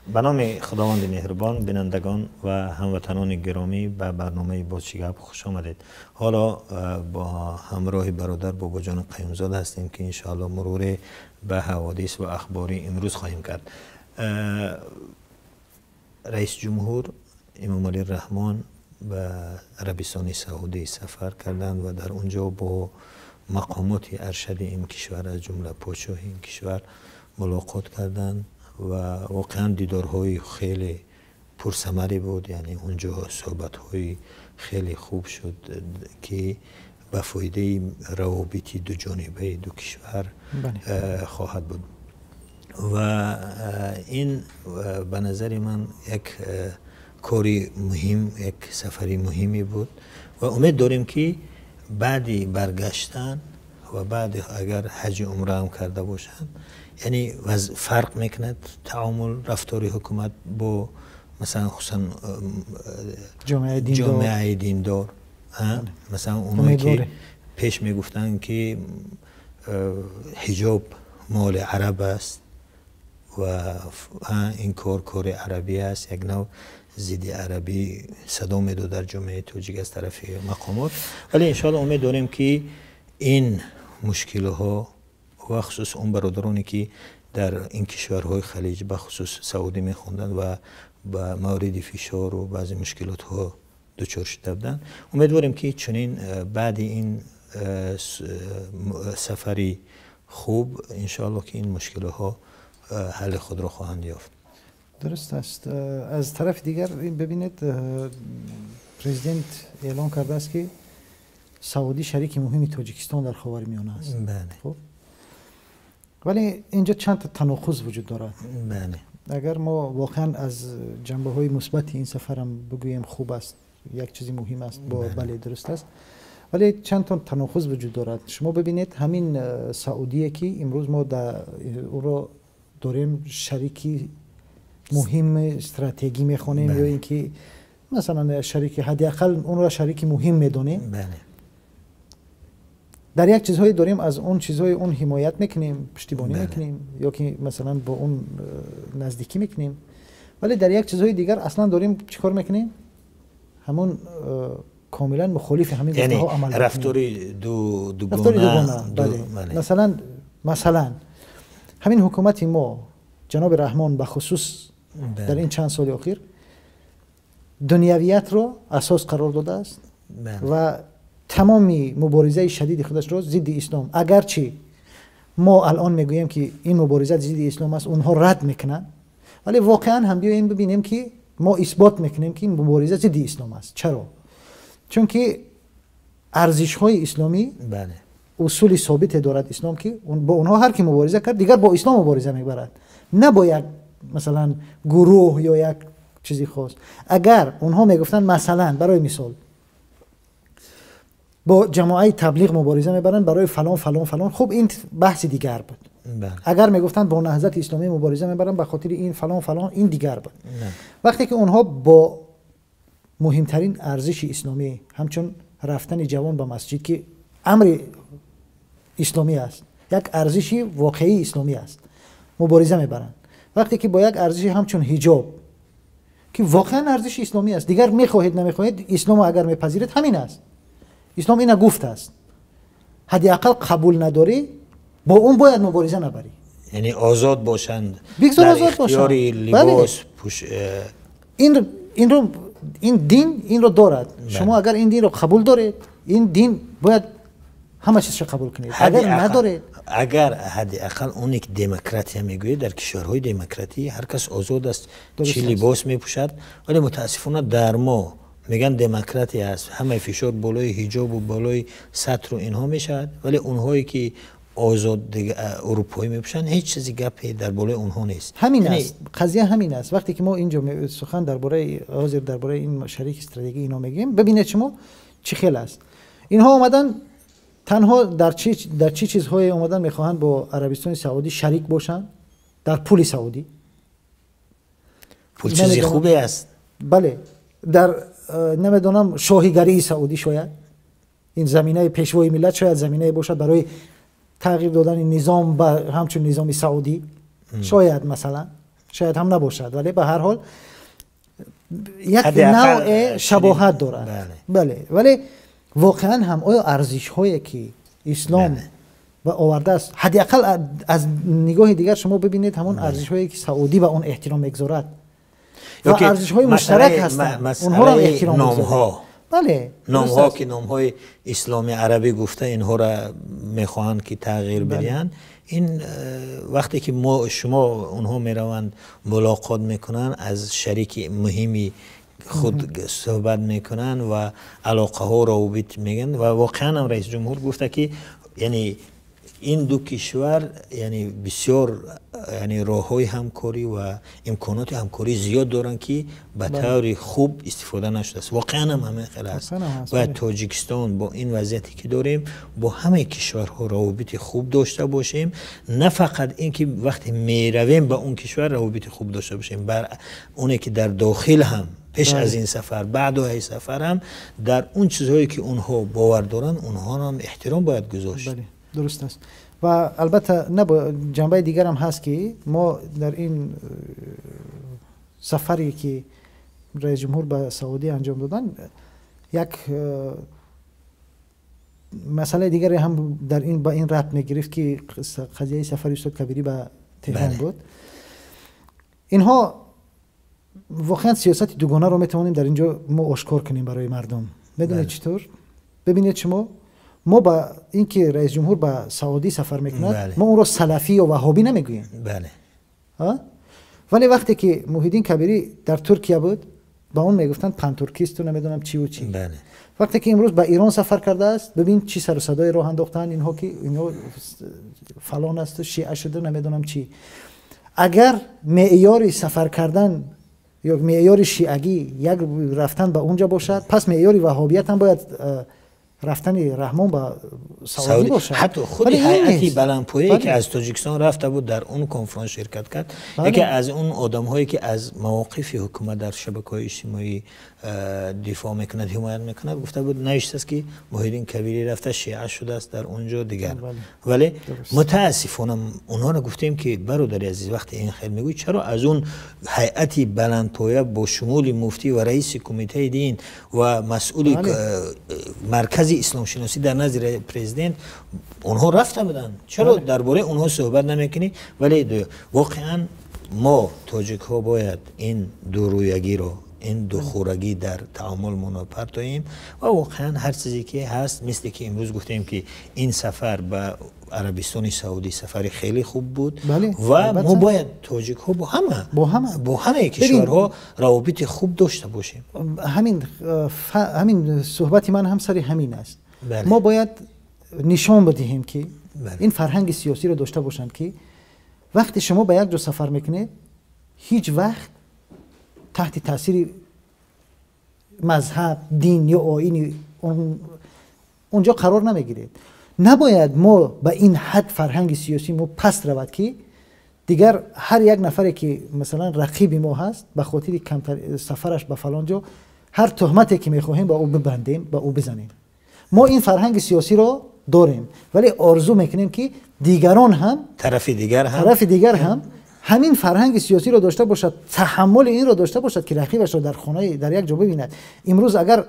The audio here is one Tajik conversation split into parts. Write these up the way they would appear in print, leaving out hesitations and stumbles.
Ба номи Худованди меҳрубон, бинандагон ва ҳамватанони гиромӣ, ба барномаи «Боз чӣ гап» хуш омадед. Ҳоло бо ҳамроҳи бародар Бобоҷон Қаюмзода ҳастем, ки иншоалло муруре ба ҳаводис ва ахбори имрӯз хоҳем кард. Раиси ҷумҳур Эмомалӣ Раҳмон ба Арабистони Саудӣ сафар карданд ва дар он ҷо бо мақомоти аршади ин кишвар, аз ҷумла подшоҳи ин кишвар, мулоқот карданд ва воқеан дидорҳои хеле пурсамаре буд. Яъне он ҷо суҳбатҳои хеле хуб шуд, ки ба фоидаи равобити дуҷонибаи ду кишвар хоҳад буд. Ва ин ба назари ман як кори муҳим, як сафари муҳиме буд ва умед дорем, ки баъди баргаштан ва баъди агар ҳаҷи умра ҳам карда бошанд, яъне фарқ мекунад таомул, рафтори ҳукумат бо масалан, хусусан ҷомеаи диндор. Масалан, оное ки пеш мегуфтанд, ки ҳиҷоб моли араб аст ва ин кор кори арабӣ аст, як нав зидди арабӣ садо медод дар ҷомеаи тоҷик аз тарафи мақомот. Вале иншоалло умед дорем, ки ин мушкилҳо ва хусус он бародароне, ки дар ин кишварҳои Халиҷ, бахусус Саудӣ, мехонданд ва ба мавриди фишору баъзе мушкилотҳо дучор шуда буданд, умедворем, ки чунин баъди ин сафари хуб, иншоалло, ки ин мушкилҳо ҳалли худро хоҳанд ёфт. Дуруст аст. Аз тарафи дигар, бибинед, президент эълон кардааст, ки Саудӣ шарики муҳими Тоҷикистон дар Ховари Миёна аст. Хуб, вале инҷо чанд та таноқуз вуҷуд дорад. Агар мо воқеан аз ҷанбаҳои мусбати ин сафарам бигӯем, хуб аст, як чизи муҳим аст, бале, дуруст аст, вале чанд та таноқуз вуҷуд дорад. Шумо бибинед, ҳамин Саудие, ки имрӯз мо ӯро дорем шарики муҳими стратегӣ мехонем ё ин ки масалан шарики, ҳадди ақал онро шарики муҳим медонем, дар як чизҳое дорем, аз он чизҳои он ҳимоят мекунем, пуштибонӣ мекунем ё ки масалан бо он наздикӣ мекунем, вале дар як чизҳои дигар аслан дорем чӣ кор мекунем? Ҳамон комилан мухолифи ҳамин гуфтаҳо амал. Рафтори дугона. Масалан, ҳамин ҳукумати мо, ҷаноби Раҳмон бахусус, дар ин чанд соли охир дунявиятро асос қарор додааст ва тамоми муборизаи шадиди худашро зидди ислом, агарчи мо алон мегӯем, ки ин мубориза зидди ислом аст, онҳо рад мекунанд, вале воқеан ҳам биёем бибинем, ки мо исбот мекунем, ки ин мубориза зидди ислом аст. Чаро? Чунки арзишҳои исломӣ, усули собите дорад ислом, ки бо онҳо ҳар ки мубориза кард, дигар бо ислом мубориза мебарад, на бо як масалан гурӯҳ ё як чизи хос. Агар онҳо мегуфтанд, масалан, барои мисол, бо ҷамоаи таблиғ мубориза мебаранд барои фалон, фалон, фалон, хуб, ин баҳси дигар буд. Агар мегуфтанд бо Наҳзати исломӣ мубориза мебаранд ба хотири ин, фалон, фалон, ин дигар буд. Вақте ки онҳо бо муҳимтарин арзиши исломӣ, ҳамчун рафтани ҷавон ба масҷид, ки амри исломӣ аст, як арзиши воқеии исломӣ аст, мубориза мебаранд, вақте ки бо як арзиши ҳамчун ҳиҷоб, ки воқеан арзиши исломӣ аст, дигар мехоҳед, намехоҳед, исломо агар мепазиред, ҳамин аст, ислом ина гуфтааст, ҳадди ақал қабул надорӣ, бо он бояд мубориза набарӣ. Яъне озод бошанд. Бигзор озод бошанд. Либос. Инро ин дин инро дорад. Шумо агар ин динро қабул доред, ин дин бояд ҳама чизро қабул кунед, агар надоред. Агар ҳадди ақал оне ки демократия мегӯяд, дар кишварҳои демократӣ ҳар кас озод аст, чӣ либос мепӯшад. Вале мутаассифона дар мо мегӯянд демократия аст, ҳамаи фишор болои ҳиҷобу болои сатру инҳо мешавад, вале онҳое ки озод урупоӣ мепӯшанд, ҳеҷ чизи гапе дар болои онҳо нест. Ҳамин аст қазия, ҳамин аст. Вақте ки мо инҷо сухан дар бораи ҳозир, дар бораи ин шарики стратегӣ ино мегӯем, бибинед шумо, чӣ хел аст. Инҳо омадан танҳо дар чӣ чизҳое омадан мехоҳанд бо Арабистони Саудӣ шарик бошанд? Дар пули Саудӣ. Пул чизи хубе аст. Бале, дар намедонам, шоҳигарии Саудӣ, шояд ин заминаи пешвои миллат шояд заминае бошад барои тағйир додани низом ба ҳамчун низоми саудӣ, шояд, масалан, шояд ҳам набошад, вале ба ҳар ҳол як навъ шабоҳат дорад. Бале, вале воқеан ҳам оё арзишҳое ки ислом ва овардааст, ҳадди ақал аз нигоҳи дигар шумо бибинед ҳамон арзишҳое ки Саудӣ ба он эҳтиром мегузорад ва арзишҳои муштарак ҳастанд, онҳоро эҳтиром мегузорад. Бале, номҳо ки номҳои исломи арабӣ гуфта инҳоро мехоҳанд ки тағйир бидиҳанд. Ин вақте ки мо шумо онҳо мераванд мулоқот мекунанд, аз шарики муҳими худ суҳбат мекунанд ва алоқаҳо равобит мегӯянд. Ва воқеан ҳам раиси ҷумҳур гуфта ки яъне ин ду кишвар яъне бисёр яъне роҳҳои ҳамкорӣ ва имконоти ҳамкорӣ зиёд доранд ки ба таври хуб истифода нашудааст. Воқеан ҳам ҳамин хел аст. Бояд Тоҷикистон бо ин вазъияте ки дорем бо ҳамаи кишварҳо равобити хуб дошта бошем, на фақат ин ки вақте меравем ба он кишвар равобити хуб дошта бошем, бар оне ки дар дохил ҳам пеш аз ин сафар, баъд аз сафар ҳам дар он чизҳое ки онҳо бовар доранд, онҳоро ҳам эҳтиром бояд гузошт. Дуруст аст. Ва албатта ҷанбаи дигар ҳам ҳаст ки мо дар ин сафаре ки раис ҷумҳур ба Саудӣ анҷом доданд, як масъалаи дигаре ҳам дар ин ба ин рабт мегирифт ки қазияи сафари устод Кабирӣ ба Теҳрон буд. Инҳо воқеан сиёсати дугонаро метавонем дар инҷо мо ошкор кунем барои мардум. Медонед чӣ тавр? Бибинед шумо, мо ба ин ки раис ҷумҳур ба Саудӣ сафар мекунад, мо онро салафӣ ё ваҳҳобӣ намегӯем. Вале вақте ки Муҳиддин Кабирӣ дар Туркия буд, ба он мегуфтанд пантуркисту намедонам чиву чӣ. Вақте ки имрӯз ба Ирон сафар кардааст, бибин чӣ сару садое роҳ андохтанд инҳо ки инҳо фалон асту шиа шуду намедонам чӣ. Агар меъёри сафар кардан ё меъёри шиагӣ як рафтан ба онҷа бошад, пас меъёри ваҳҳобият ҳам бояд рафтани Раҳмон ба Саудӣ бошад. Ҳатто худи ҳайати баландпояе ки аз Тоҷикистон рафта буд дар он конференс ширкат кард, яке аз он одамҳое ки аз мавоқифи ҳукумат дар шабакаҳои иҷтимоӣ дифоъ мекунад, ҳимоят мекунад, гуфта буд, навиштааст ки Муҳиддин Кабирӣ рафта шиа шудааст дар он ҷо дигар. Вале мутаассифона онҳоро гуфтем ки бародари азиз, вақте ин хел мегӯй, чаро аз он ҳайати баландпоя бо шумули муфтӣ ва раиси кумитаи дин ва масъули маркази исломшиносӣ дар назди президент онҳо рафта буданд, чаро дар бораи онҳо суҳбат намекунӣ? Вале воқеан мо тоҷикҳо бояд ин дурӯягиро, ин духӯрагӣ дар таомулмонро партоем ва воқеан ҳар чизе ки ҳаст, мисле ки имрӯз гуфтем ки ин сафар ба Арабистони Саудӣ сафари хеле хуб буд ва мо бояд тоҷикҳо бо ҳамаи кишварҳо равобити хуб дошта бошем. Ҳамин суҳбати ман ҳам сари ҳамин аст. Мо бояд нишон бидиҳем ки ин фарҳанги сиёсиро дошта бошанд ки вақте шумо ба як ҷо сафар мекунед, ҳеҷ вақт таҳти таъсири мазҳаб, дин ё оини онҷо қарор намегиред. Набояд мо ба ин ҳад фарҳанги сиёсӣ мо паст равад ки дигар ҳар як нафаре ки масалан рақиби мо ҳаст, ба хотири камтар сафараш ба фалон ҷо ҳар туҳмате ки мехоҳем ба ӯ бибандем, ба ӯ бизанем. Мо ин фарҳанги сиёсиро дорем, вале орзу мекунем ки дигарон ҳам тарафи дигар ҳам ҳамин фарҳанги сиёсиро дошта бошад, таҳаммули инро дошта бошад ки рақибашро дар хонаи дар як ҷо бибинад. Имрӯз агар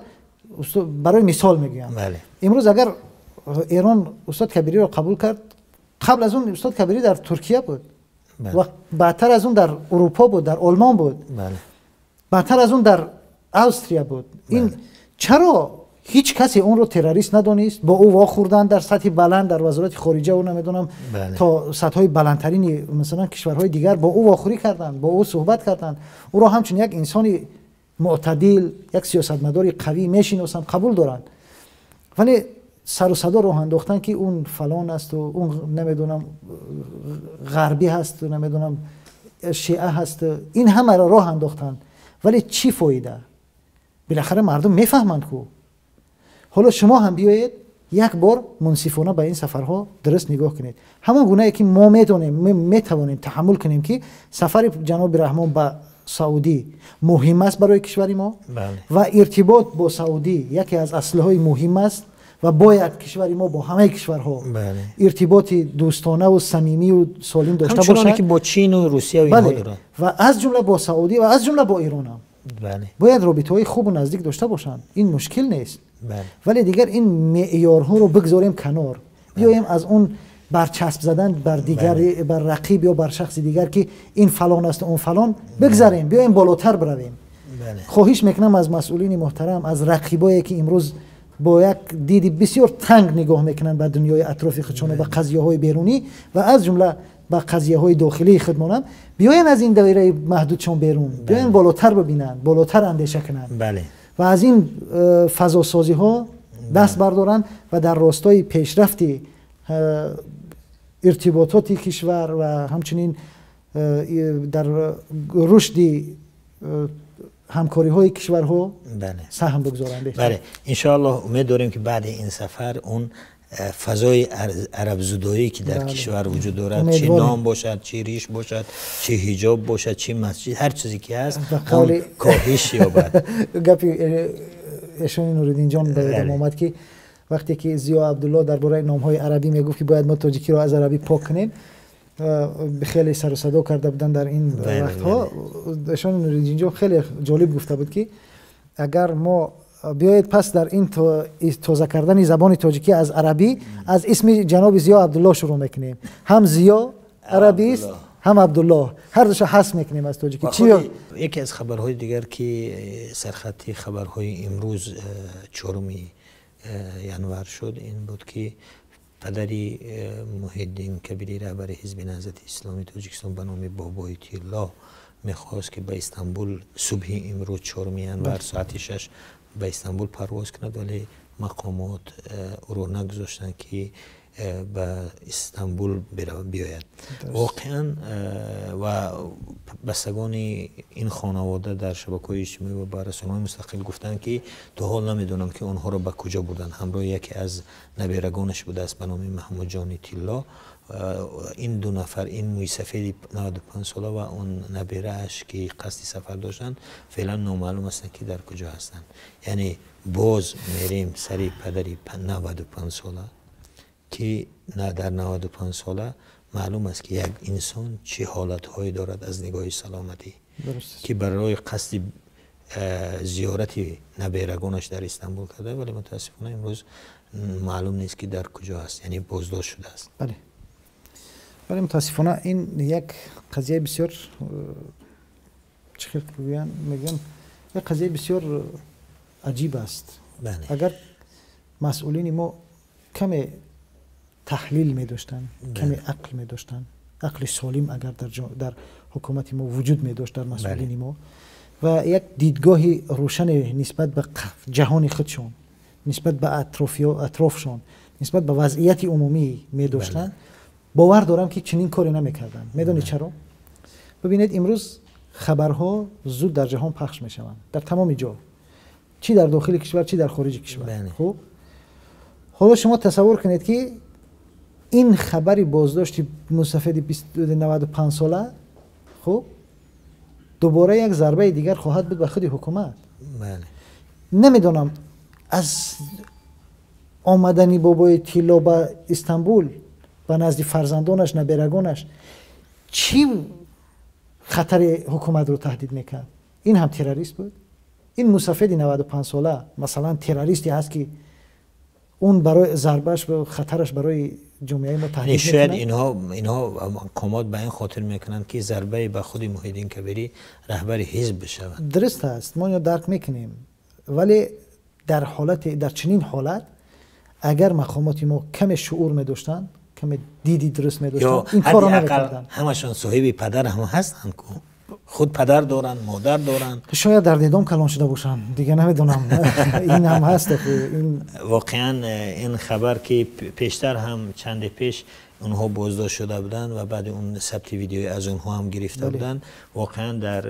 барои мисол мегӯям, имрӯз агар Эрон устод Кабириро қабул кард, қабл аз он устод Кабирӣ дар Туркия буд ва баъдтар аз он дар Урупо буд, дар Олмон буд, баъдтар аз он дар Австрия буд. Ин чаро ҳеҷ касе онро террорист надонист? Бо ӯ вохӯрданд дар сатҳи баланд дар вазорати хориҷа ӯ намедонам то сатҳҳои баландтарини масалан кишварҳои дигар бо ӯ вохӯрӣ карданд, бо ӯ суҳбат карданд, ӯро ҳамчун як инсони мӯътадил, як сиёсатмадори қавӣ мешиносанд, қабул доранд. Вале сару садо роҳ андохтанд ки он фалон асту он намедонам ғарбӣ ҳасту намедонам шиа ҳаст, ин ҳамаро роҳ андохтанд. Вале чӣ фоида? Билахара мардум мефаҳманд ку. Ҳоло шумо ҳам биёед як бор мунсифона ба ин сафарҳо дуруст нигоҳ кунед. Ҳамон гунае ки мо медонем, метавонем таҳаммул кунем ки сафари ҷаноби Раҳмон ба Саудӣ муҳим аст барои кишвари мо ва иртибот бо Саудӣ яке аз аслҳои муҳим аст ва бояд кишвари мо бо ҳамаи кишварҳо иртиботи дӯстона ва самимӣ ва солим дошта бошад, ҳамчунон ки бо Чин ва Русия ва инҳо дорад, ва аз ҷумла бо Саудӣ ва аз ҷумла бо Эрон ҳам бояд робитаҳои хубу наздик дошта бошанд. Ин мушкил нест, вале дигар ин меъёрҳоро бигзорем канор, биёем аз он барчасб задан бар дигар, бар рақиб ё бар шахси дигар ки ин фалон аст он фалон, бигзарем, биёем болотар биравем. Хоҳиш мекунам аз масъулини муҳтарам, аз рақибое ки имрӯз бо як диди бисёр танг нигоҳ мекунанд ба дунёи атрофи худшон ва ба қазияҳои берунӣ ва аз ҷумла ба қазияҳои дохилии худмонанд, биёянд аз ин доираи маҳдудшон берун, биёянд болотар бибинанд, болотар андеша кунанд ва аз ин фазосозиҳо даст бардоранд ва дар ростои пешрафти иртибототи кишвар ва ҳамчунин дар рушди ҳамкориҳои кишварҳо саҳм бигзоранд. Бале, иншоаллоҳ умед дорем ки баъди ин сафар он фазои арабзудоӣ ки дар кишвар вуҷуд дорад, чӣ ном бошад, чӣ риш бошад, чӣ ҳиҷоб бошад, чӣ масҷид, ҳар чизе ки ҳаст, он коҳиш ёбад. Гапи эшони Нуриддинҷон ба ёдам омад ки вақте ки Зиё Абдулло дар бораи номҳои арабӣ мегуфт ки бояд мо тоҷикиро аз арабӣ пок кунем, хеле сару садо карда буданд дар ин вақтҳо. Эшони Нуриддинҷон хеле ҷолиб гуфта буд ки агар мо биёед пас дар ин тоза кардани забони тоҷикӣ аз арабӣ аз исми ҷаноби Зиё Абдулло шурӯъ мекунем. Ҳам Зиё арабист, ҳам Абдулло, ҳар душа ҳасб мекунем аз тоҷикӣ. Яке аз хабарҳои дигар ки сархати хабарҳои имрӯз 4 январ шуд ин буд ки падари Муҳиддин Кабирӣ, раҳбари ҳизби Наҳзати Исломии Тоҷикистон ба номи Бобои Тилло мехост ки ба Истанбул субҳи имрӯз 4 январ соати 6 ба Истанбул парвоз кунад, вале мақомот ӯро нагузоштанд ки ба Истанбул биёяд. Воқеан ва бастагони ин хонавода дар шабакаҳои иҷтимоӣ ва ба расонаҳои мустақил гуфтанд ки то ҳол намедонам ки онҳоро ба куҷо бурданд. Ҳамроҳи яке аз наберагонаш будааст ба номи Маҳмудҷони Тилло. Ин ду нафар, ин мӯйсафеди 95 сола ва он наберааш ки қасди сафар доштанд, феълан номаълум ҳастанд ки дар куҷо ҳастанд. Яъне боз мерем сари падари 95 сола ки дар 95 сола маълум аст ки як инсон чӣ ҳолатҳое дорад аз нигоҳи саломатӣ, ки барои қасди зиёрати наберагонаш дар Истанбул карда, вале мутаассифона имрӯз маълум нест ки дар куҷо аст, яъне боздошт шудааст. Бале, вале мутаассифона ин як қазияи бисёр чӣ хел гӯянд, мегӯям, як қазияи бисёр аҷиб аст. Агар масъулини мо каме таҳлил медоштанд, каме ақл медоштанд, ақли солим агар дар ҳукумати мо вуҷуд медошт, дар масъулини мо, ва як дидгоҳи рӯшане нисбат ба ҷаҳони худшон, нисбат ба атрофшон, нисбат ба вазъияти умумӣ медоштанд, бовар дорам ки чунин коре намекарданд. Медонед чаро? Бибинед, имрӯз хабарҳо зуд дар ҷаҳон пахш мешаванд, дар тамоми ҷо, чӣ дар дохили кишвар, чӣ дар хориҷи кишвар. Хуб, ҳоло шумо тасаввур кунед ки ин хабари боздошти мусафеди 95 сола, хуб, дубора як зарбаи дигар хоҳад буд ба худи ҳукумат. Намедонам аз омадани Бобои Тилло ба Истанбул ба назди фарзандонаш, наберагонаш чӣ хатари ҳукуматро таҳдид мекард? Ин ҳам террорист буд? Ин мусафеди 95 сола масалан террористе ҳаст ки он барои зарбааш, хатараш барои ҷомеаи мо таҳдид мекунад? Шояд инҳо мақомот ба ин хотир мекунанд ки зарбае ба худи Муҳиддин Кабирӣ, раҳбари ҳизб, бишавад. Дуруст аст, мо инро дарк мекунем, вале дар чунин ҳолат агар мақомоти мо каме шуур медоштанд, каме диди дуруст медоштанд, ин корро намекарданд. Ҳамашон соҳиби падар ҳам ҳастанд ку, худ падар доранд, модар доранд. Шояд дар дидом калон шуда бошанд, дигар намедонам. Ин ҳам ҳаст. Воқеан ин хабар ки пештар ҳам чанде пеш онҳо боздошт шуда буданд ва баъди он сабти видеои аз онҳо ҳам гирифта буданд, воқеан дар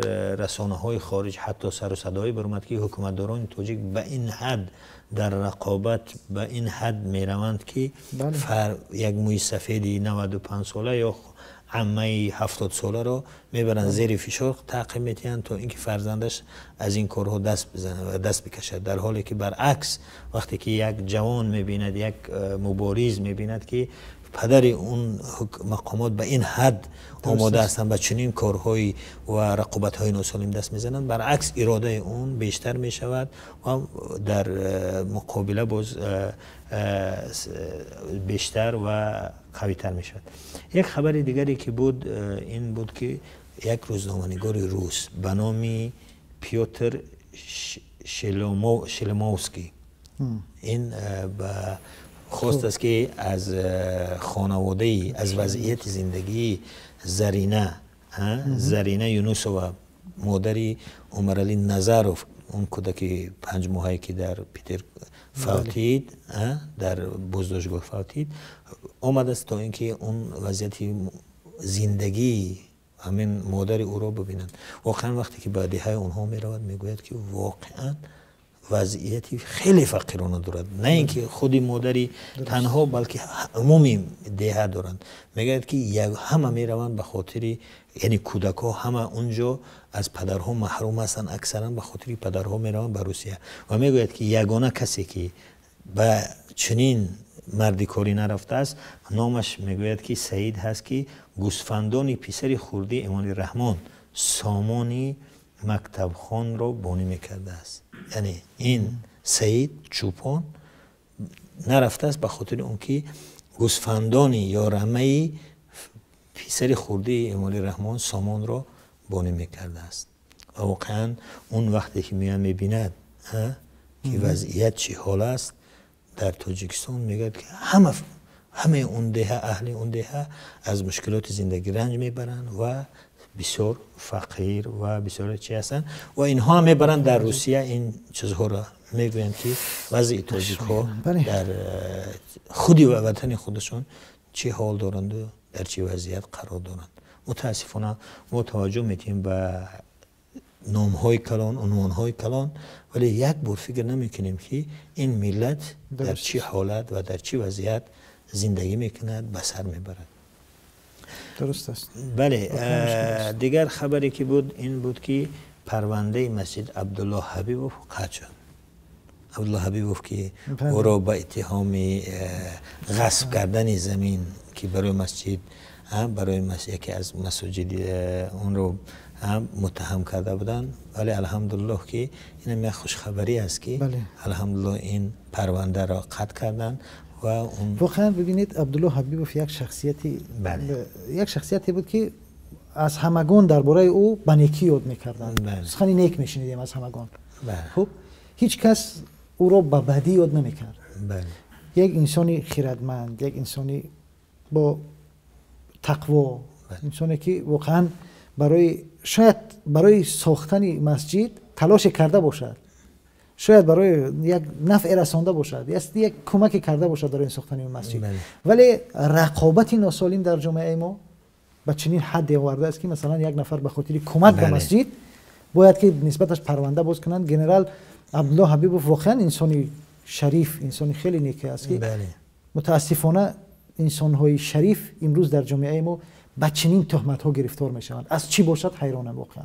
расонаҳои хориҷ ҳатто сару садоҳое баромад ки ҳукуматдорони тоҷик ба ин ҳад дар рақобат, ба ин ҳад мераванд ки як мӯйсафеди 95 сола ё عمه 70 ساله رو میبرن زیر فشار تعقیب میتین تا اینکه فرزندش از این کارها دست بزنه و دست بکشد، در حالی که برعکس وقتی که یک جوان میبیند، یک مبارز میبیند که پدر اون مقامات به این حد آماده هستند به چنین کارهای و رقابت‌های ناسالم دست میزنند، برعکس اراده اون بیشتر میشود و در مقابله باز بیشتر و قوی‌تر میشود. یک خبر دیگری که بود این بود که یک روزنامه‌نگار روس به نام پیوتر شلموفسکی این به خواست است که از خانواده، از وضعیت زندگی زرینه یونوسova، مادری عمرعلی نظروف، اون کودک 5 ماهه که در پیتر فوتید، در بازداشتگاه فوتید، آمده است تا اینکه اون وضعیت زندگی همین مادر او را ببینند. واقعا وقتی که به دهه اونها میرود میگوید که واقعا وضعیتی خیلی فقیرانه دارد، نه اینکه خود مادری تنها بلکه عمومی دهه دارند. میگوید که همه میروند به خاطر، یعنی کودک ها همه اونجا از پدرها محروم هستند، اکثرا به خاطر پدرها میروند به روسیه. و میگوید که یگانه کسی که به چنین مردیکاری نرفته است، نامش میگوید که سعید هست که گوسفندان پسر خردی امام رحمان سامانی مکتبخان را بانی میکرده است. یعنی این سعید چوپان نرفته است به خاطر اون که گوسفندانی یا رمه پسر خردی امام رحمان سامان را بانی میکرده است. و واقعا اون وقتی که میان میبیند که وضعیت چی حال است در تاجیکستان، میگه که همه اون دهه، اهل اون دهه از مشکلات زندگی رنج میبرند و بسیار فقیر و بسیار چی هستند و اینها میبرند در روسیه. این چیزها را میگویند که وضع تاجیک ها در خودی و وطن خودشون چه حال دارند و در چه وضعیت قرار دارند. متاسفانه ما توجه میتیم به نامهای کلان، عنوانهای کلان، ولی یک بار فکر نمیکنیم که این ملت در چه حالت و در چه وضعیت زندگی میکند، به سر میبرد. درست است. بله. دیگر خبری که بود این بود که پرونده مسجد عبدالله حبیبوف قطع شد. عبدالله حبیبوف که او را به اتهام غصب کردن زمین که برای مسجد، برای یکی از مساجد اون رو متهم کرده بودند، ولی الحمدلله که این یک خوشخبری است که بله. الحمدلله این پرونده را قطع کردند. و واقعا ببینید عبدالله حبیبوف یک شخصیتی، بله. یک شخصیتی بود که از همگان درباره او به نیکی یاد میکردند، بله. سخنی نیک میشنیدیم از همگان، بله. خب هیچ کس او را به بدی یاد نمیکرد، بله. یک انسانی خیردمند، یک انسانی با تقوا، بله. انسانی که واقعا برای شاید برای ساختن مسجد تلاش کرده باشد، شاید برای یک نفع رسانده باشد، یک کمک کرده باشد برای ساختن این مسجد، ولی رقابت ناسالم در جامعه ما به چنین حد آورده است که مثلا یک نفر به خاطر کمک به مسجد باید که نسبتش پرونده باز کنند. گنرال عبدالله حبیبوف واقعا انسانی شریف، انسانی خیلی نیک است که بله. متاسفانه انسان‌های شریف امروز در جامعه ما به چنین تهمت‌ها گرفتار میشوند. از چی باشد حیرانم واقعا.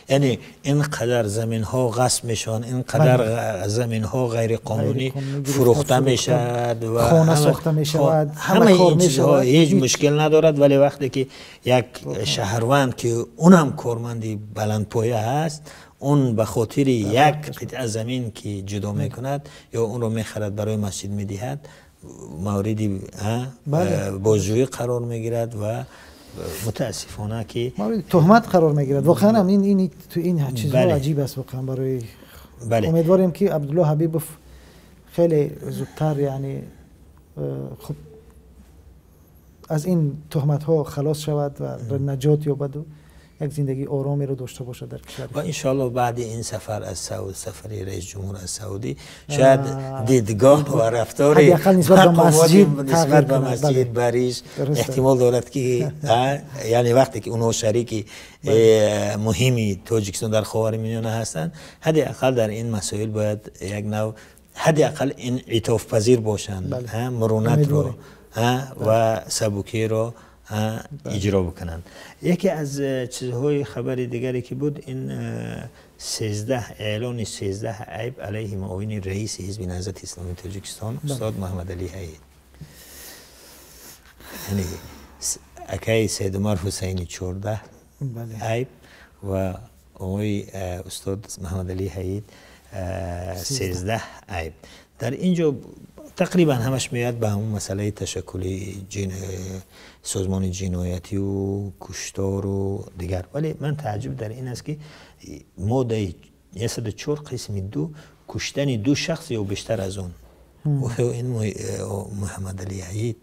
یعنی اینقدر زمین ها غصب میشن، اینقدر زمین ها غیر قانونی فروخته میشد و خانه ساخته میشود، همه این چیزها هیچ مشکل ندارد، ولی وقتی که یک شهروند که اونم کارمندی بلندپایه هست، اون به خاطر یک قطعه زمین که جدا میکند یا اون رو میخرد برای مسجد میدهد، مورد بازجویی قرار میگیرد و متاسفانه که مورد تهمت قرار میگیرد. واقعا هم این تو این چیزها عجیب است واقعا. برای بله. امیدواریم که عبدالله حبیبوف خیلی زودتر یعنی خب از این تهمت ها خلاص شود و نجات یابد و یک زندگی آرامی رو داشته باشد در کشور. و انشالله بعد این سفر از سعود، سفر رئیس جمهور از سعودی، شاید دیدگاه و رفتار نسبت به مسجد بریش احتمال دارد که یعنی وقتی که اونها شریک مهمی تاجیکستان در خاورمیانه هستند، حداقل در این مسائل باید یک نوع حداقل انعطاف پذیر باشند، مرونت رو و سبکی رو иҷро бикунанд. Яке аз чизҳои хабари дигаре ки буд, ин 13 эълони 13 айб алайҳи муовини раиси ҳизби Наҳзати Исломии Тоҷикистон устод Муҳаммадалӣ Ҳайид, яъне акаи Сайдумар Ҳусайни 14 айб ва оғои устод Муҳаммадалӣ Ҳайид 13 айб. Дар ин ҷо тақрибан ҳамаш меояд ба ҳамон масъалаи ташаккули созмони ҷиноятию куштору дигар. Вале ман тааҷҷуб дар ин аст, ки моддаи 104 қисми 2, куштани ду шахс ё бештар аз он. Оё ин Муҳаммадалӣ Ҳайид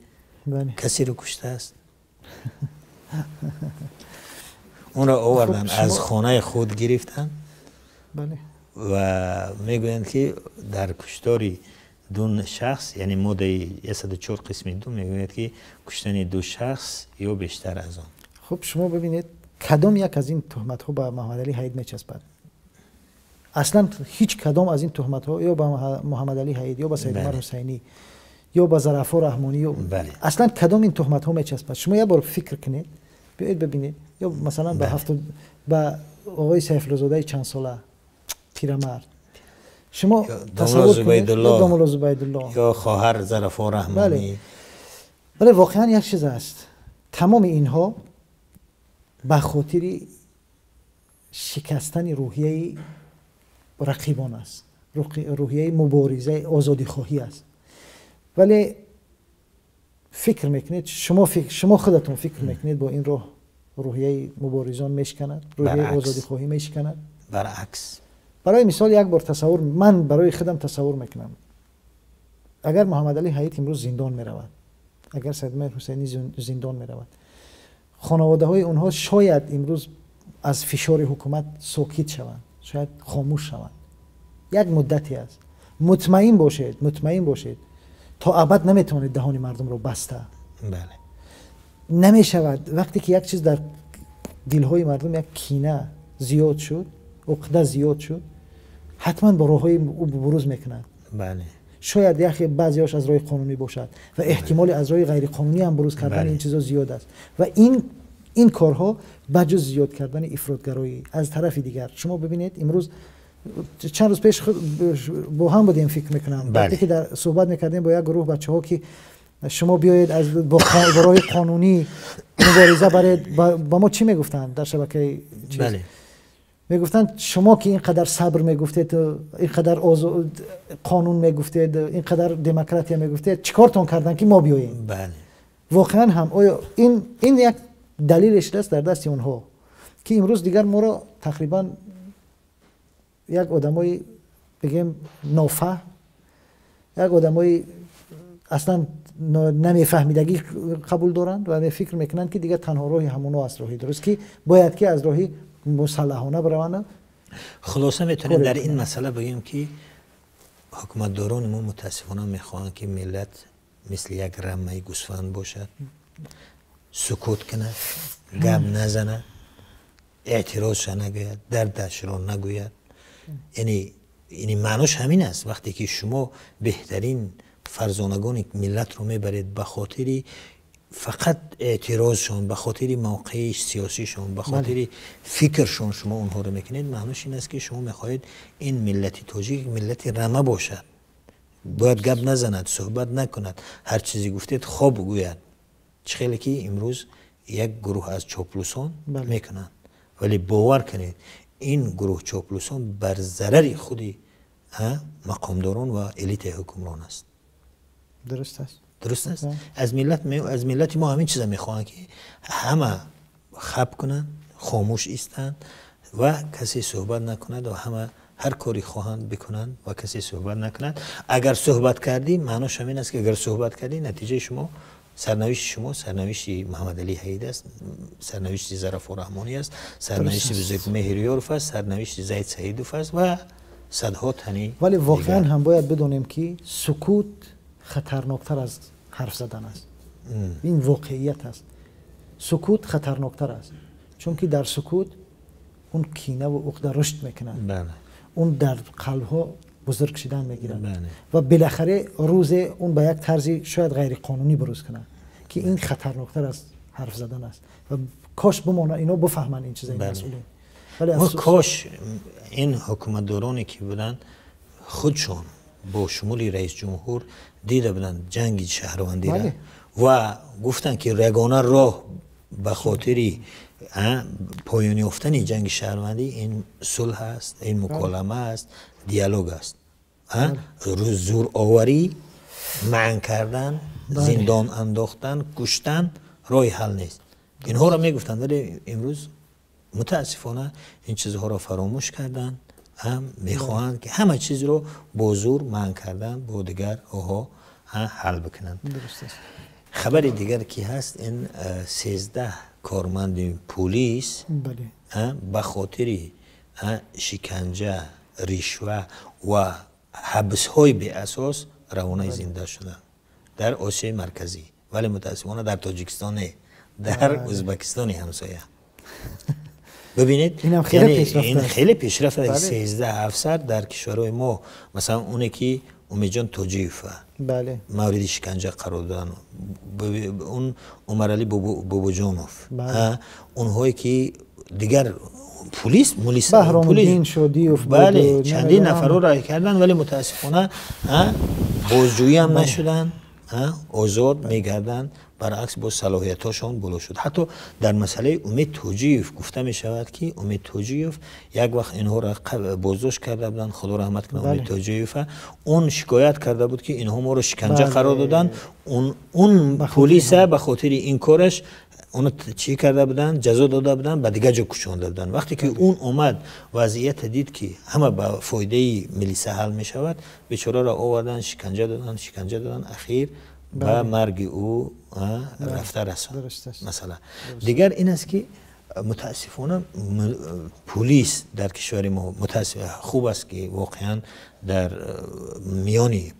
касеро куштааст? Онро оварданд, аз хонаи худ гирифтанд ва мегӯянд, ки дар куштори ду шахс, яъне моддаи 104 қисми 2 мегӯяд, ки куштани ду шахс ё бештар аз он. Хуб, шумо бибинед, кадом як аз ин туҳматҳо ба Муҳаммадалӣ Ҳайид мечаспад? Аслан ҳеҷ кадом аз ин туҳматҳо ё ба Муҳаммадалӣ Ҳайид, ё ба Сайдумар Ҳусайнӣ, ё ба Зарафо Раҳмонӣ, аслан кадом ин туҳматҳо мечаспад? Шумо як бор фикр кунед, биёед бибинед, ё масалан ба оғои Сайфуллозодаи чандсола пирамард шумо тасаввур кунед, домулло Зубайдулло ё хоҳар Зарафо Раҳмонӣ. Вале воқеан як чиз аст, тамоми инҳо ба хотири шикастани рӯҳияи рақибон аст, рӯҳияи муборизаи озодихоҳӣ аст. Вале фикр мекунед, шумо худатон фикр мекунед, бо ин роҳ рӯҳияи муборизон мешиканад, рӯҳияи озодихоҳӣ мешиканад? Баръакс. Барои мисол як бор тасаввур, ман барои худам тасаввур мекунам, агар Муҳаммадалӣ Ҳайид имрӯз зиндон меравад, агар Сайдумар Ҳусайнӣ зиндон меравад, хонаводаҳои онҳо шояд имрӯз аз фишори ҳукумат сокит шаванд, шояд хомӯш шаванд як муддате аст. Мутмаин бошед, мутмаин бошед, то абад наметавонед даҳони мардумро баста. Намешавад. Вақте ки як чиз дар дилҳои мардум як кина зиёд шуд, уқда зиёд шуд, ҳатман бо роҳҳои ӯ буруз мекунад. Шояд яхе баъзеҳош аз роҳи қонунӣ бошад ва эҳтимоли аз роҳи ғайриқонунӣ ҳам буруз кардани ин чизо зиёд аст. Ва ин корҳо ба ҷуз зиёд кардани ифротгароӣ аз тарафи дигар, шумо бибинед, имрӯз чанд рӯз пеш бо ҳам будем, фикр мекунам, вақте ки дар суҳбат мекардем бо як гурӯҳ бачаҳо, ки шумо биёед аз бо роҳи қонунӣ мубориза баред, ба мо чӣ мегуфтанд дар шабакаи чиз? Мегуфтанд, шумо ки ин қадар сабр мегуфтед, ин қадар қонун мегуфтед, ин қадар демократия мегуфтед, чӣ кортон карданд ки мо биёем? Воқеан ҳам оё ин як далеле шудааст дар дасти онҳо, ки имрӯз дигар моро тақрибан як одамои бигем нофаҳм, як одамои аслан намефаҳмидагӣ қабул доранд ва фикр мекунанд, ки дигар танҳо роҳи ҳамоно аст роҳи дуруст, ки бояд ки аз роҳи мусаллаҳона бираванд. Хулоса метавонем дар ин масъала бигӯем, ки ҳукуматдорони мо мутаассифона мехоҳанд, ки миллат мисли як рамаи гӯсфанд бошад, сукут кунад, гап назанад, эътирозша нагӯяд, дардашро нагӯяд. Яъне маънош ҳамин аст, вақте ки шумо беҳтарин фарзонагони миллатро мебаред ба хотири фақат эътирозшон, ба хотири мавқеи сиёсишон, ба хотири фикршон шумо онҳоро мекунед, маънош ин аст, ки шумо мехоҳед ин миллати тоҷик миллати рама бошад, бояд гап назанад, суҳбат накунад, ҳар чизе гуфтед хоб гӯяд. Чӣ хеле ки имрӯз як гурӯҳ аз чоплусон мекунанд. Вале бовар кунед, ин гурӯҳ чоплусон бар зарари худи мақомдорон ва элитаи ҳукмрон аст. Дуруст аст. Дуруст аст. Аз миллати мо ҳамин чиза мехоҳанд, ки ҳама хаб кунанд, хомӯш истанд ва касе суҳбат накунад ва ҳама ҳар кори хоҳанд бикунанд ва касе суҳбат накунад. Агар суҳбат кардӣ, маънош ҳамин аст, ки агар суҳбат кардӣ, натиҷаи шумо, сарнавишти шумо сарнавишти Муҳаммадалӣ Ҳайид аст, сарнавишти Зарафо Раҳмонӣ аст, сарнавишти Бузургмеҳрёров аст, сарнавишти Зайд Саидов аст ва садҳо тани. Вале воқеан ҳам бояд бидонем, ки сукут хатарноктар аз ҳарф задан аст. Ин воқеият аст. Сукут хатарноктар аст, чунки дар сукут он кина ва уқда рушд мекунад, он дар қалбҳо бузург шудан мегирад ва билахаре рӯзе он ба як тарзи шояд ғайриқонунӣ буруз кунад, ки ин хатарноктар аз ҳарф задан аст ва кош бимонад, ино бифаҳманд ин чиза, ин масъулин. Вале кош ин ҳукуматдороне ки буданд, худшон бо шумули раис ҷумҳур дида буданд ҷанги шаҳрвандиро ва гуфтанд, ки ягона роҳ ба хотири поён ёфтани ҷанги шаҳрвандӣ ин сулҳ аст, ин муколама аст, диалог аст. Зӯроварӣ, манъ кардан, зиндон андохтан, куштан роҳи ҳал нест. Инҳоро мегуфтанд, вале имрӯз мутаассифона ин чизҳоро фаромӯш карданд, мехоҳанд, ки ҳама чизро бо зӯр манъ кардан, бо дигар роҳҳо ҳал бикунанд. Хабари дигар ки ҳаст, ин 13 корманди пулис ба хотири шиканҷа, ришва ва ҳабсҳои беасос равонаи зинда шуданд дар Осиёи Марказӣ, вале мутаассифона дар Тоҷикистон не, дар Ӯзбекистони ҳамсоя. Бибинед, ин хеле пешрафт аст. 13 афсар дар кишварҳои мо, масалан, оне ки Умедҷон Тоҷиев мавриди шиканҷа қарор доданд, он Умаралӣ Бобоҷонов, онҳое ки дигар пулис, мулис, бале, чандин нафарро раҳӣ карданд, вале мутаассифона бозҷӯӣ ҳам нашуданд, озод мегарданд. Баръакс, бо салоҳиятҳошон боло шуд. Ҳатто дар масъалаи Умед Тоҷиев гуфта мешавад, ки Умед Тоҷиев як вақт инҳоро боздошт карда буданд, Худо раҳмат кунад Умед Тоҷиева, он шикоят карда буд, ки инҳо моро шиканҷа қарор доданд. Он пулиса ба хотири ин кораш оно чӣ карда буданд, ҷазо дода буданд, ба дигар ҷо кӯчонда буданд. Вақте ки он омад, вазъията дид, ки ҳама ба фоидаи милиса ҳал мешавад, бечораро оварданд, шиканҷа доданд, шиканҷа доданд, ахир ба марги ӯ рафта расонд. Масъала дигар ин аст, ки мутаассифона пулис дар кишвари мо, хуб аст, ки воқеан дар миёни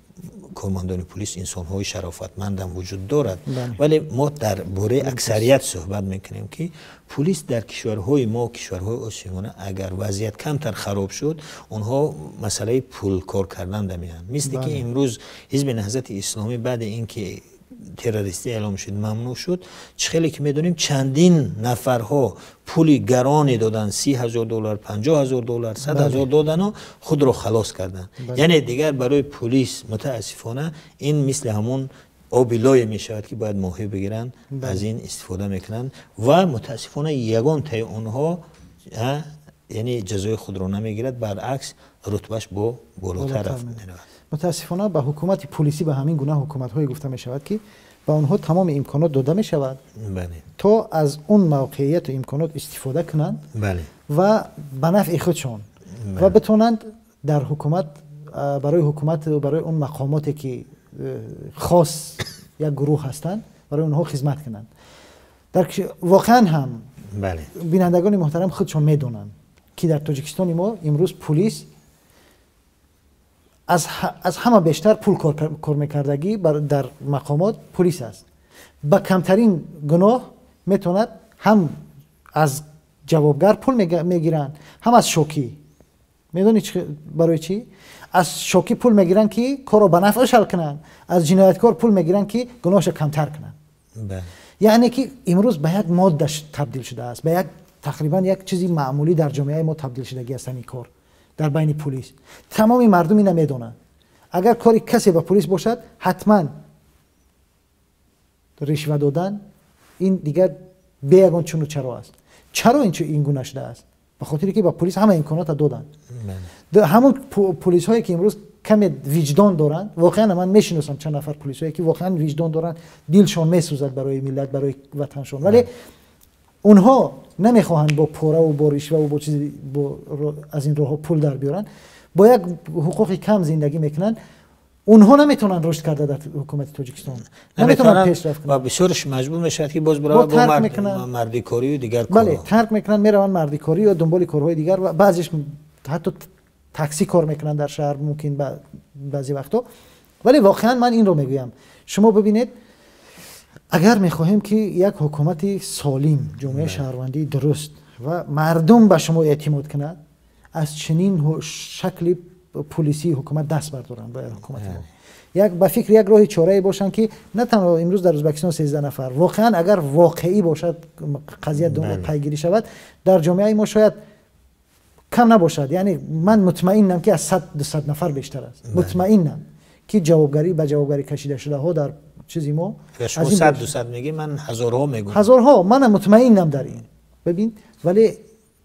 кормандони пулис инсонҳои шарофатмандам вуҷуд дорад, вале мо дар бораи аксарият суҳбат мекунем, ки пулис дар кишварҳои мо, кишварҳои Осиёна, агар вазъият камтар хароб шуд, онҳо масъалаи пул кор кардан дамеянд. Мисли ки имрӯз Ҳизби Наҳзати Исломӣ баъди ин ки террористӣ эълом шуд, мамнӯъ шуд, чӣ хеле ки медонем, чандин нафарҳо пули гароне доданд, 30 000 доллар, 50 000 доллар, 100 000 додану худро халос карданд. Яъне дигар барои пулис мутаассифона ин мисли ҳамон оби лое мешавад, ки бояд моҳӣ бигиранд, аз ин истифода мекунанд ва мутаассифона ягон таи онҳо, яъне, ҷазои худро намегирад, баръакс, рутбаш бо болотар меравад. Мутаассифона, ба ҳукумати пулисӣ, ба ҳамин гуна ҳукуматҳое гуфта мешавад, ки ба онҳо тамоми имконот дода мешавад, то аз он мавқеияту имконот истифода кунанд ва ба нафъи худшон ва битонанд дар ҳукумат, барои ҳукумат, барои он мақомоте ки хос як гурӯҳ ҳастанд, барои онҳо хизмат кунанд. Дар воқеан ҳам бинандагони муҳтарам худшон медонанд, ки дар Тоҷикистони мо имрӯз пулис аз ҳама бештар пул кор мекардагӣ дар мақомот пулис аст. Ба камтарин гуноҳ метавонад ҳам аз ҷавобгар пул мегиранд, ҳам аз шокӣ. Медонӣ барои чӣ? Аз шокӣ пул мегиранд, ки корро ба нафъаш ҳал кунанд, аз ҷинояткор пул мегиранд, ки гуноҳашро камтар кунанд. Яъне ки имрӯз ба як модда табдил шудааст, ба як тақрибан як чизи маъмулӣ дар ҷомеаи мо табдил шудагӣ аст ҳамин кор дар байни пулис. Тамоми мардум ина медонанд: агар кори касе ба пулис бошад, ҳатман ришва додан ин дигар бе ягон чуну чаро аст. Чаро ин гуна шудааст? Ба хотире ки ба пулис ҳама имконота доданд. Ҳамон пулисҳое ки имрӯз каме виҷдон доранд, воқеан ман мешиносам чанд нафар пулисҳое ки воқеан виҷдон доранд, дилшон месӯзад барои миллат, барои ватаншон, вале онҳо намехоҳанд бо пораву бо ришваву бо чизи аз ин роҳҳо пул дар биёранд, бо як ҳуқуқи кам зиндагӣ мекунанд. Онҳо наметавонанд рушд карда дар ҳукумати Тоҷикистон, наметавонанд пешрафт кунанд ва бисёрш маҷбур мешавад, ки боз биравад бо мардикорию дигар. Бале, тарк мекунанд, мераванд мардикорӣ ё дунболи корҳои дигар ва баъзеш ҳатто таксӣ кор мекунанд дар шаҳр мумкин баъзе вақтҳо. Вале воқеан ман инро мегӯям: шумо бибинед, агар мехоҳем, ки як ҳукумати солим, ҷомеаи шаҳрвандии дуруст ва мардум ба шумо эътимод кунад, аз чунин шакли полисии ҳукумат даст бардоранд. Бояд ҳукумати мо як ба фикри як роҳи чорае бошанд, ки на танҳо имрӯз дар Ӯзбекистон 13 нафар, воқеан агар воқеӣ бошад, қазия пайгирӣ шавад, дар ҷомеаи мо шояд кам набошад. Яъне ман мутмаинам, ки аз 100-200 нафар бештар аст. Мутмаинам, ки ҷавобгарӣ ба ҷавобгарӣ кашида шудаҳо дар чизи мо аз 100-200 мегӣ, ман ҳазорҳо мегӯям. Ҳазорҳо, манам мутмаинам дар ин. Бибин, вале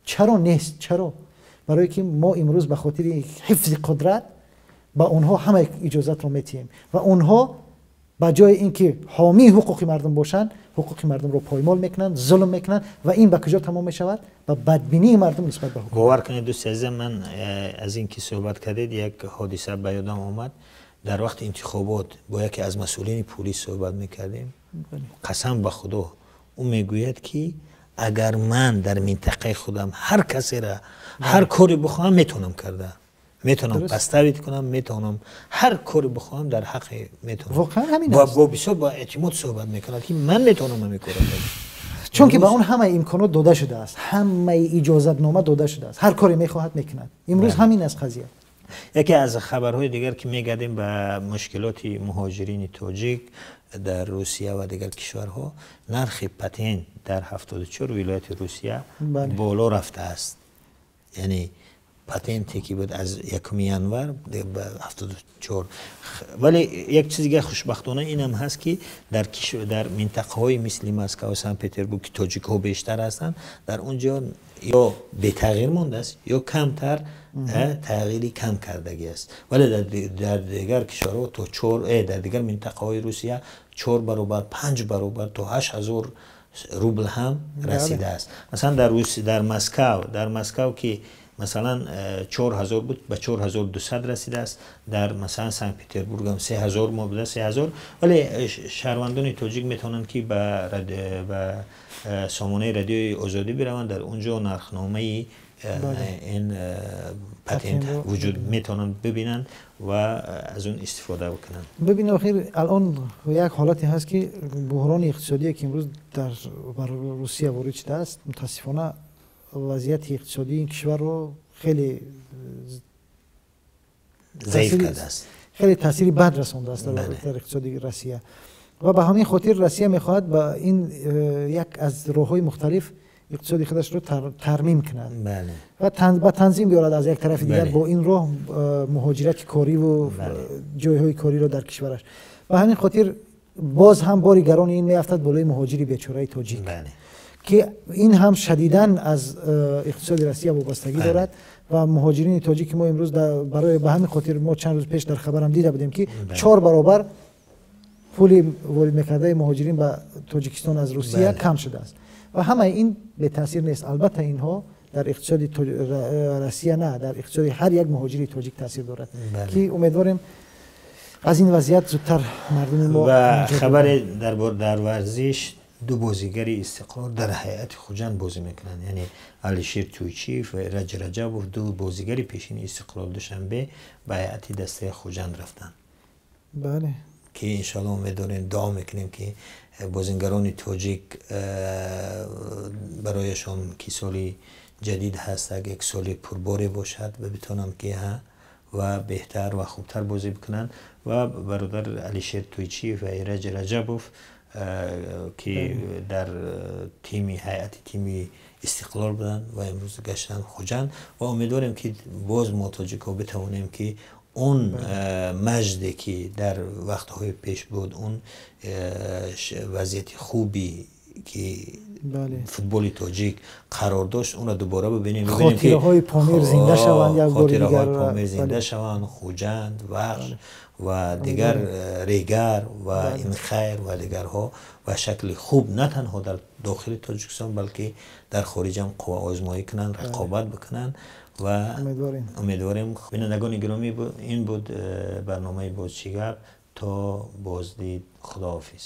чаро нест? Чаро? Барои ки мо имрӯз ба хотири ҳифзи қудрат ба онҳо ҳама иҷозатро метиҳем ва онҳо ба ҷои инки ҳомии ҳуқуқи мардум бошанд, ҳуқуқи мардумро поймол мекунанд, зулм мекунанд ва ин ба куҷо тамом мешавад? Ба бадбинии мардум нисбат ба ҳукумат. Бовар кунед, дӯсти азизам, ман аз ин ки суҳбат кардед, як ҳодиса ба ёдам омад. Дар вақти интихобот бо яке аз масъулини пулис суҳбат мекардем. Қасам ба Худо, ӯ мегӯяд, ки агар ман дар минтақаи худам ҳар касеро ҳар коре бихоҳам, метавонам карда, метавонам поставить кунам, метавонам ҳар коре бихоҳам дар ҳаққи метавонам. Воқеан ҳамин аст. Бо бисёр бо эътимод суҳбат мекунад, ки ман метавонам ҳамин корро. Чунки ба он ҳамаи имконот дода шудааст, ҳамаи иҷозатнома дода шудааст, ҳар коре мехоҳад, мекунад. Имрӯз ҳамин аст қазия. Яке аз хабарҳои дигар, ки мегардем ба мушкилоти муҳоҷирини тоҷик дар Русия ва дигар кишварҳо, нархи патент дар 74 вилояти Русия боло рафтааст. Яъне патенте ки буд, аз 1 январ ба 74. Вале як чизи дигар, хушбахтона, инам ҳаст, ки дар минтақаҳои мисли Москва ва Санкт Петербург, ки тоҷикҳо бештар ҳастанд, дар он ҷо ё бетағйир мондааст, ё камтар тағйири кам кардагӣ аст. Вале дар дигар кишварҳо то чор, дар дигар минтақаҳои Русия 4 баробар, 5 баробар, то 8000 рубл ҳам расидааст. Масалан, дар Москав, ки масалан 4000 буд, ба 4200 расидааст. Дар масалан Санкт Петербург ҳам 3000 мо буда, 3000. Вале шаҳрвандони тоҷик метавонанд, ки ба сомонаи Радиои Озодӣ бираванд, дар он ҷо нархномаи ин патент вуҷуд, метавонанд бибинанд ва аз он истифода бикунанд. Бибин, охир алон як ҳолате ҳаст, ки буҳрони иқтисодие, ки имрӯз дар бар Русия ворид шудааст, мутаассифона вазъияти иқтисодии ин кишварро хеле заиф кардааст. Хеле таъсири бад расондааст дар иқтисоди Россия ва ба ҳамин хотир Россия мехоҳад ба ин як аз роҳҳои мухталиф иқтисоди худашро тармим кунад ва ба танзим биёрад. Аз як тарафи дигар, бо ин роҳ муҳоҷирати кориву ҷойҳои кориро дар кишвараш. Ба ҳамин хотир боз ҳам бори гарони ин меафтад болои муҳоҷири бечораи тоҷик, ки ин ҳам шадидан аз иқтисоди Россия вобастагӣ дорад. Ва муҳоҷирини тоҷики мо имрӯз барои ба ҳамин хотир мо чанд рӯз пеш дар хабарам дида будем, ки 4 баробар пули ворид мекардаи муҳоҷирин ба Тоҷикистон аз Русия кам шудааст. Ва ҳамаи ин бетаъсир нест, албатта. Инҳо дар иқтисоди Россия на, дар иқтисоди ҳар як муҳоҷири тоҷик таъсир дорад, ки умедворем, аз ин вазъият зудтар мардуми мо Ва хабаре дар варзиш: ду бозигари Истиқлол дар ҳайати Хуҷанд бозӣ мекунанд, яъне Алишер Тӯйчиев ва Ираҷ Раҷабов, ду бозигари пешини Истиқлол Душанбе, ба ҳайати дастаи Хуҷанд рафтанд. Ки иншоалло умед дорем, дуо мекунем, ки бозингарони тоҷик барояшон, ки соли ҷадид ҳаст, як соли пурборе бошад ва битавонанд, ки ва беҳтар ва хубтар бозӣ бикунанд. Ва бародар Алишер Тӯйчиев ва Ираҷ Раҷабов, ки дар тими ҳайати тими Истиқлол буданд ва имрӯз гаштанд Хуҷанд. Ва умедворем, ки боз мо тоҷикҳо битавонем, ки он маҷде, ки дар вақтҳои пеш буд, он вазъияти хуби, ки футболи тоҷик қарор дошт, онро дубора бибинем. Хотираҳои Помир зинда шаванд як бори дигар. Хотираҳои Помир зинда шаванд, Хуҷанд, Вахш ва дигар, Регар ва ин хайр ва дигарҳо ба шакли хуб на танҳо дар дохили Тоҷикистон, балки дар хориҷ ҳам қувваозмоӣ кунанд, рақобат бикунанд ва умедворем. Бинандагони гиромӣ, ин буд барномаи «Боз чӣ гап». То боздид, худоҳофиз.